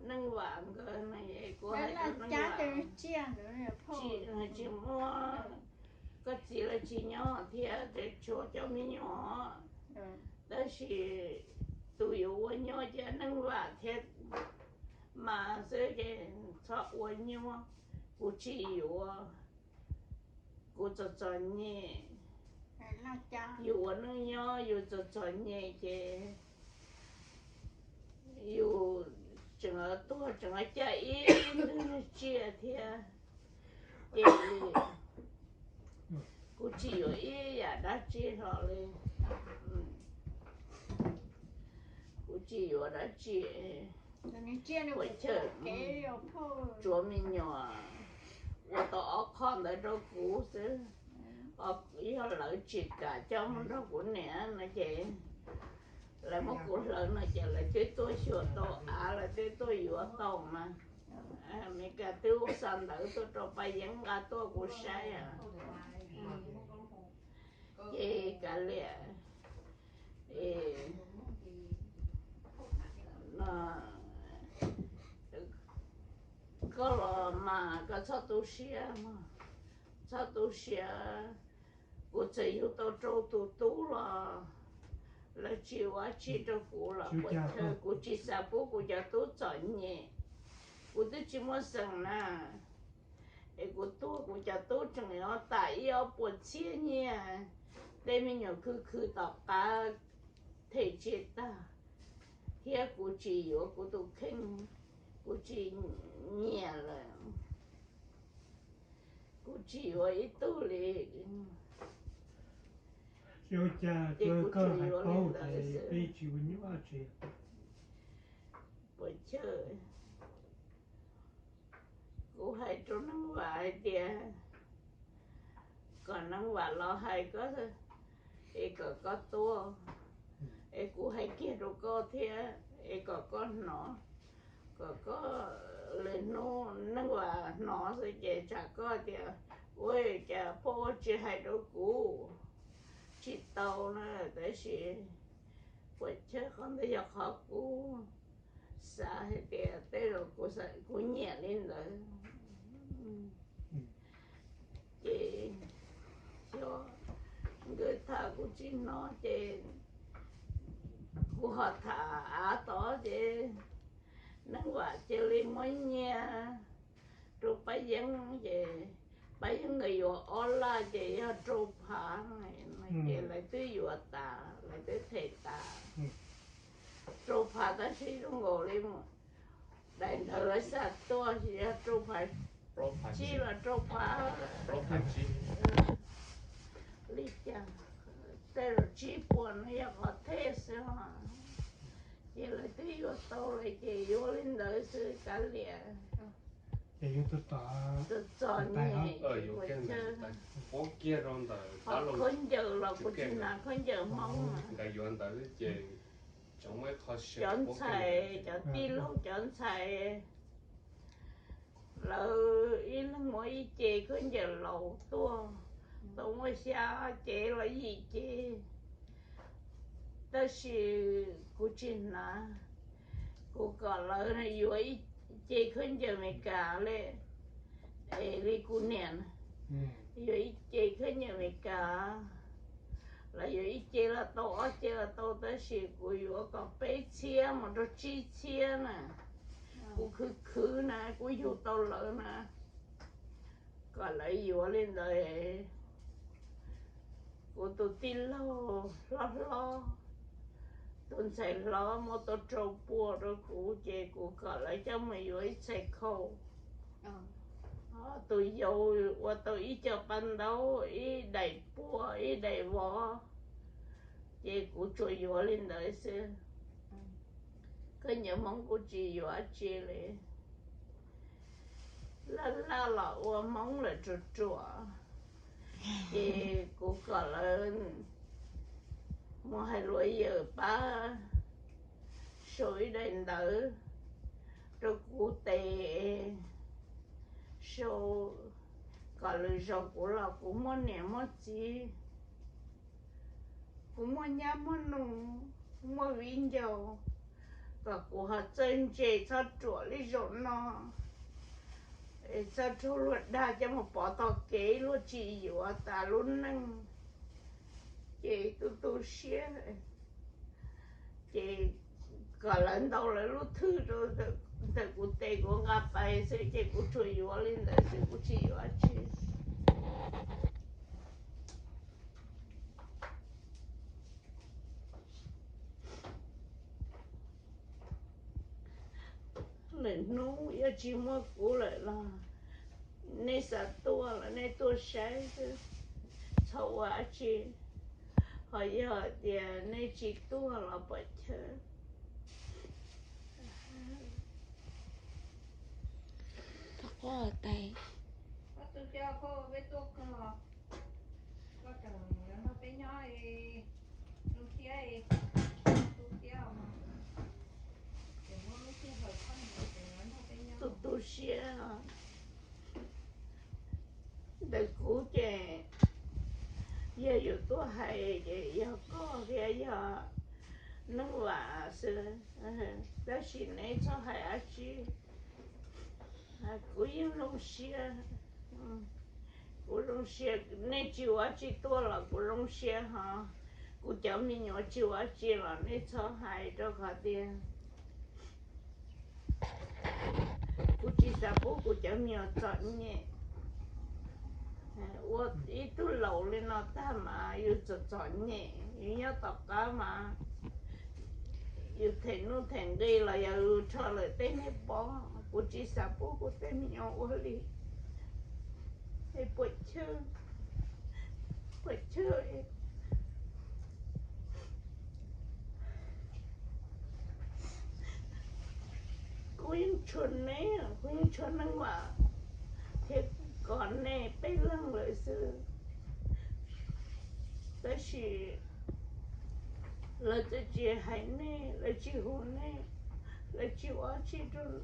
Neej Vam nkawd no es kuv hais rau Neej Vam, tsis muaj, koj txiv lawv tsis nyob thiab, tshuav cov me nyuam. Tab sis tus yuav ua nyuaj ces Neej Vam thiab mas xwb ces txhob ua nyuaj. Kuv tsis yuav, kuv txom txom nyem. Yus ua neej nyob yus txom txom nyem ces yus tseem tuag tseem caj ib tsiaj thiab. Ces kuv tsis yuav ib yam dab tsi hlo li. Kuv tsis yuav dab tsi. Ua chaw, tsuav me nyuam ua tau ob qho ntawd rau kuv xwb. Yog lawv tsis kam coj mus nrog kuv niam no ces lawv muab kuv hlawv no ces lawv twb tuaj xyuas tau av, lawv twb tuaj yuav tau mas. Meskas twb xa ntawv tuaj rau Paj Yeeb nqa tuaj kuv saib. Ces kav liam, koj los mas koj txhob tu siab, txhob tu siab. Kuv txawm yug tau rau tus tub los lawv tsis ua tsi rau kuv los puas chaw, kuv tsis xav pub kuv cov tub txom nyem. Kuv twb tsis muaj xeem na, es kuv tuag kuv cov tub tseem yuav tas ib ob puas txhiab nyiaj, tej me nyuam khwv khwv tom qab them tsis tag, thiab kuv tsis yuav kuv tus kheej, kuv tsis nyiam lawm. Kuv tsis yuav ib tug li. Ces kuv tsuas yuav li ntawd xwb. Puas chaw, kuv hais rau Neej Vam hais tias kom Neej Vam los hais koj, es kom koj tuaj, es kuv hais kiag rau koj thiab es kom koj hnov, kom koj lwm hnub Neej Vam hnov xwb ces tsam koj tias, ua cas poj ua tsis hais rau kuv, tsis tau na. Tab sis puas chaw qhov ntawd yog qhov kuv xav hais tias tej zaum kuv nyiam li ntawd. Ces xyov nkawd tham kuv tsis hnov ces kuv ho tham av tod ces Neej Vam cia li muab nyiaj rau Paj Yeeb ces Paj Yeeb nkawd yuav ob laj ces yog rau phav, ces lawv twb yuav tas, lawv twb them tas. Rau phav tab sis zoo nkaus li daim ntawv lawv xa tuaj yog rau phav tsib los rau phav li cas, tej zaum tsib puas no yog qhov thej xwb. Ces lawv twb yuav tau lawm ces yuav li ntawd xwb kav liam. Txom nyem, qhov khaub ncaws los kuv tsis hnav khaub ncaws Hmoob. Cov ntxhais, cov tij laug cov ntxhais, lawv ib leeg muab ib ce khaub ncaws laus tuaj, tau muaj xya ce los yim ce, tab sis kuv tsis hnav. Kuv kom lawv yuav ib ce khaub ncaws Amelikas li, es li kuv niam, yuav ib ce khaub ncaws Amelikas, los yuav ib ce los tau, ob ce los tau, tab sis kuv yuav kom peb txhiab mus rau tsib txhiab na. Kuv khwv khwv na, kuv yug tau lawv na, kom lawv yuav li ntawd. Kuv tus tij laug hlob hlob, tus ntxhais hlob muab tau rau puas rau kuv, ces kuv kom lawv coj mus yuav ib txhais khau. Tus yau ua tau ib co paj ntaub, ib daim puag, ib daim vov, ces kuv tsuas yuav li ntawd xwb. Khaub ncaws Hmoob kuv tsis yuav tsi li. Laj laj los ua Hmoob lawm ruam ruam, ces kuv kom lawv mus hais luag yawm pab sau ib daim ntawv rau kuv tes, sau kom lwm zaus kuv los kuv muaj niam muaj txiv, kuv muaj nyab muaj nus, muaj viv ncaus, kom kuv ho txawj ntse txhob ruam li zaum no, es txhob raug luag dag coj mus pov tom kev luag tsis yuav tas lub neej, ces tu tu siab, ces kom lawv ntaus lawv lub thwj rau ntawm kuv tes kuv nqa pais xwb ces kuv tsuas yuav li ntawd xwb kuv tsis yuav dab tsi. Lwm hnub yog tsis muaj kuv lawm los nej xav tuaj los nej tuaj saib xwb, txhob ua dab tsi. Ho yog tias nej tsis tuaj los pom chaw. Tu tu siab. Ntawm kuv ces yog yuav tuaj hais ces yog koj thiab yog Neej Vam xwb, tab sis neb txhob hais dab tsi. Kuv yeej zoo siab, kuv zoo siab, nej tsis ua dab tsi tuaj los kuv zoo siab ho. Kuv cov me nyuam tsis ua dab tsi los nej txhob hais rau qhov tias kuv tsis xav pub kuv cov me nyuam txom nyem. Ua ib tug laus li no tag mas yus txom txom nyem, yus nyob tom qab mas yus them nuj them nqi los yog yus rho lawm tej niag pob, kuv tsis xav pub kuv tej me nyuam ua li. Puas chawj, puas chawj. Kuv yeej tshua neb, kuv yeej tshua Neej Vam thiab kom nej peb leeg lawm xwb, tab sis lawv txawm tsis hais nej, lawv tsis hu nej, lawv tsis ua dab tsi rau,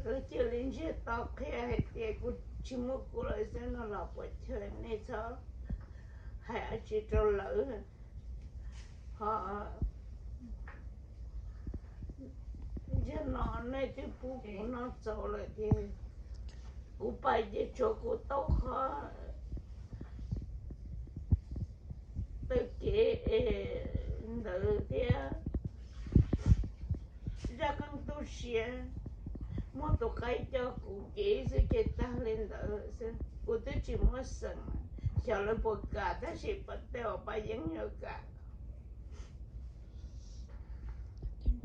lawv cia li ntsiag to qhia hais tias kuv tsis muaj kuv lawm xwb no los puas chawj, nej txhob hais dab tsi rau lawv. Ho zaum no nej twb pub kuv noj txaus lawm ces kuv pais ces tsuav kuv taub qhov taw kev ntawd thiab zaj qeej tu siab, muaj tus qaib coj kuv kev xwb ces tag li ntawd xwb, kuv twb tsis muaj xeem. Xyov lawv puas kam tab sis tej uas Paj Yeeb yuav kam.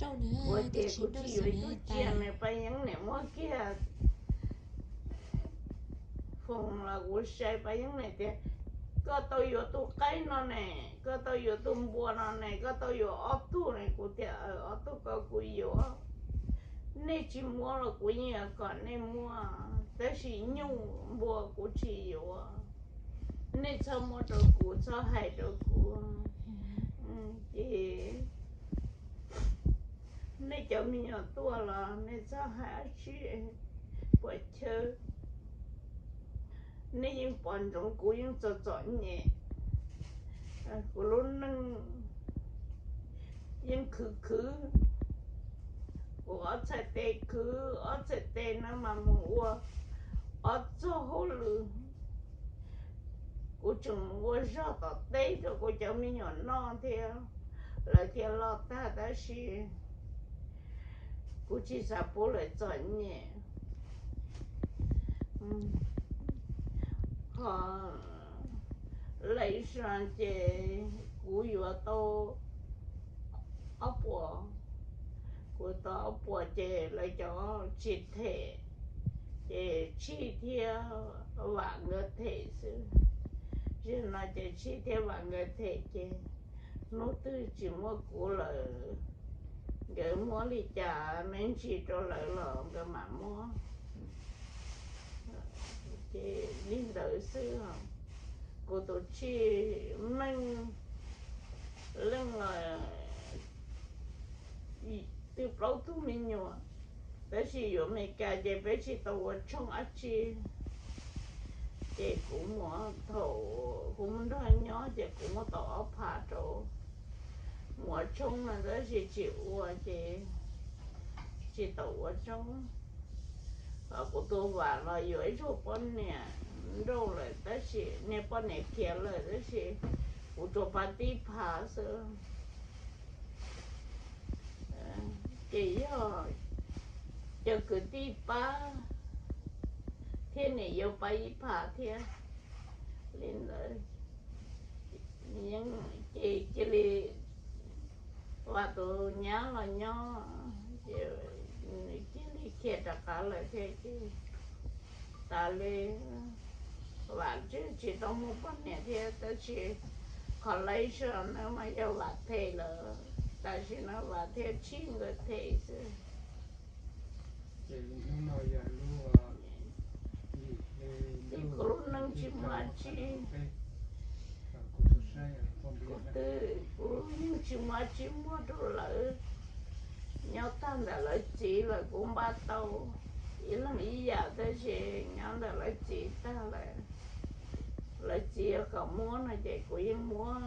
Kuv tias kuv tsis yuav ib tug tsiaj ne, Paj Yeeb niam muab kiag foos los kuv sai Paj Yeeb niam tias, koj tau yuav tus qaib no ne, koj tau yuav tus npua no ne, koj tau yuav ob tug ne. Kuv tias ob tug ko kuv yuav, nej tsis muab los kuv yeej yuav kom nej muab, tab sis nyuj npua kuv tsis yuav, nej txhob muab rau kuv, txhob hais rau kuv. Ces nej cov me nyuam tuaj los nej txhob hais dab tsi, puas chawj. Nej yeej pom ntsoov kuv yeej txom txom nyem, kuv lub neej yeej khwv khwv. Kuv ob txhais tes khwv, ob txhais tes no mas mus ua ob txoj hauj lwm. Kuv tseem mus ua zog tom teb rau kuv cov me nyuam noj thiab, lawv thiaj loj tag tab sis kuv tsis xav pub lawv txom nyem. Ho lawv zoo ces kuv yuav tau ob puas, kuv tau ob puas ces lawv cov tsis them, ces Tshij thiab Vam nkawd them xwb. Zaum no ces Tshij thiab Vam nkawd them ces hnub twg tsis muaj kuv lawm, nkawd muab li cas me ntsis rau lawv los nkawd mam muab. Ces li ntawd xwb, kuv tus Tshij Meej leej twb plaub tug me nyuam, tab sis yuav Amelikas ces peb tsis tau ua tshooj dab tsi. Ces kuv mus, thaum kuv mus nrog nyob ces kuv muab tau ob phav rau, ua tshoob no tab sis tsis ua ces tsis tau ua tshoob. Ho kuv tus vam los yuav ib tug poj niam nrauj lawm tab sis niag poj niam khiav lawm tab sis kuv tsuas pab tib phav xwb. Ces yog cov kwv tij pab thiab niam yau pab ib phav thiab li ntawd. Ces cia li vam tus nyab los nyob, ces nws cia li khiav rov qab lawm thiab ces tas li. Vam tsis tau muaj poj niam thiab tab sis qhov lej sij hawm no mas yog vam them lawm, tam sim no vam thiab tshij nkawd them xwb. Ces kuv lub neej tsis muaj dab tsi, kuv twb, kuv yeej tsis muaj dab tsi muab rau lawv. Nyob tag ntawm lawv txiv lawm kuv npaj tau ib leeg ib yam tab sis nyob ntawm lawv txiv tag lawm, lawv txiv kom muab no ces kuv yeej muab.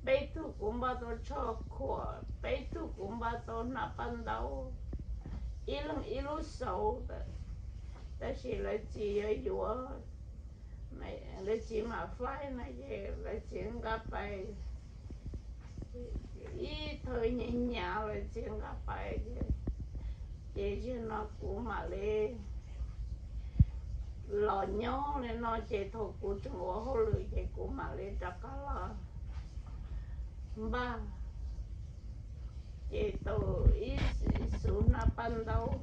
Peb tug kuv npaj tau tsho khuam, peb tug kuv npaj tau hnab paj ntaub, ib leeg ib lub xauv. Tab sis lawv txiv yuav yuav, lawv txiv mam faib no ces lawv txiv nqa pais, ib thaum hnyav hnyav lawv txiv nqa pais ces, ces zaum no kuv mam li los nyob li no ces thaum kuv tseem ua hauj lwm ces kuv mam li rov qab los npaj. Ces tau ib xuv hnab paj ntaub,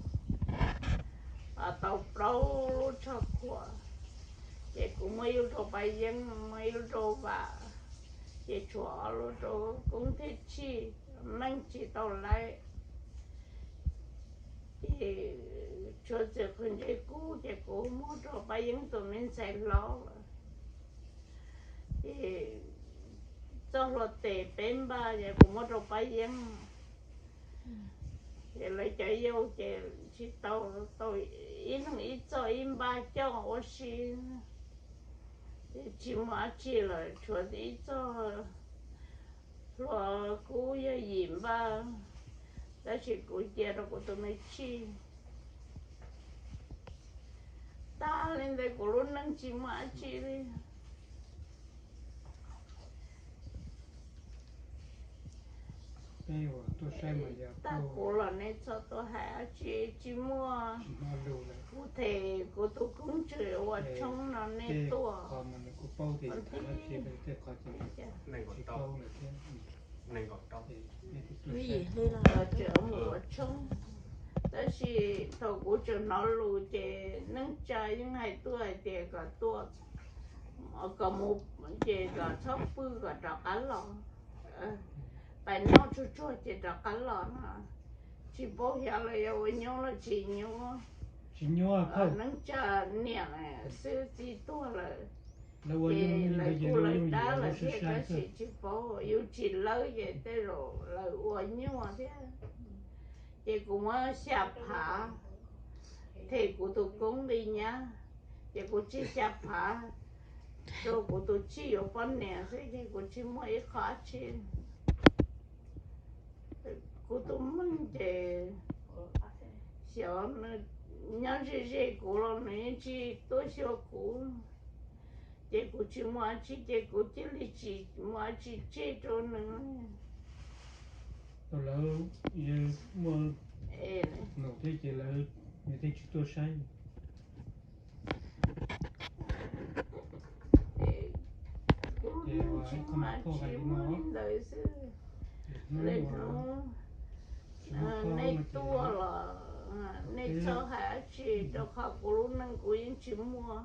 tau plaub lub tsho khuam, ces kuv muab ib lub rau Paj Yeeb, muab ib lub rau Vam, ces tshuav ob lub rau Koob thiab Tshij, neej tsis tau laib. Ces tshuav txiv qhwv ntsej kub ces kuv muab rau Paj Yeeb tus me ntxhais hlob lawm. Ces txoj hlua tes peb npaj ces kuv muab rau Paj Yeeb. Ces lawv cov yau ces tsis tau, tau ib leeg ib txoj ib npaj coj ua si. Ces tsis muaj dab tsi lawm, tshuav ib txoj hlua kub yog yim npaj, tab sis kuv cia rau kuv tus me Tshij. Tag li ntawd kuv lub neej tsis muaj dab tsi li. Tag kuv los nej txhob tuaj hais dab tsi, tsis muaj. Kuv them kuv tus koob tswm ua tshoob no nej tuaj. Tseem mus ua tshoob, tab sis thaum kuv tseem hnov lus ces neej tsa yeej hais tuaj hais tias kom tuaj, kom mus ces kom txhob pw kom rov qab los, pais noj tsuag tsuag ces rov qab los no. Tsis paub xyov lawv yuav ua nyuaj los tsis nyuaj. Neej tsa niam xwb txiv tuag lawm, ces lawv kuj lawv dab lawm thiab tab sis tsis paub, yus tsis lawb ces tej zaum lawv ua nyuaj thiab. Ces kuv muab xya phav them kuv tus koob li nyab, ces kuv tseg xya phav rau kuv tus Tshij yuav poj niam xwb ces kuv tsis muaj ib qho dab tsi. Kuv tus Meej ces xyov nws nyob ze ze kuv los nws yeej tsis tuaj xyuas kuv, ces kuv tsis muaj dab tsi ces kuv cia li tsis muaj dab tsi tseg rau nws. Thaum lawv muaj nus thiab ces lawv, nws thiaj tsis tuaj saib. Kuv tsis muaj dab tsi, muaj li ntawd xwb. Lawv hnov nej tuaj los nej txhob hais dab tsi rau qhov kuv lub neej kuv yeej tsis muaj.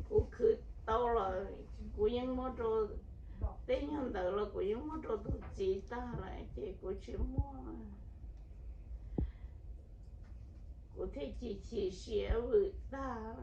Kuv khwv tau los kuv yeej muab rau, tej nyuag ntawd los kuv yeej muab rau tus txiv tag lawm ces kuv tsis muaj. Kuv thiaj chim chim siab vwm tag.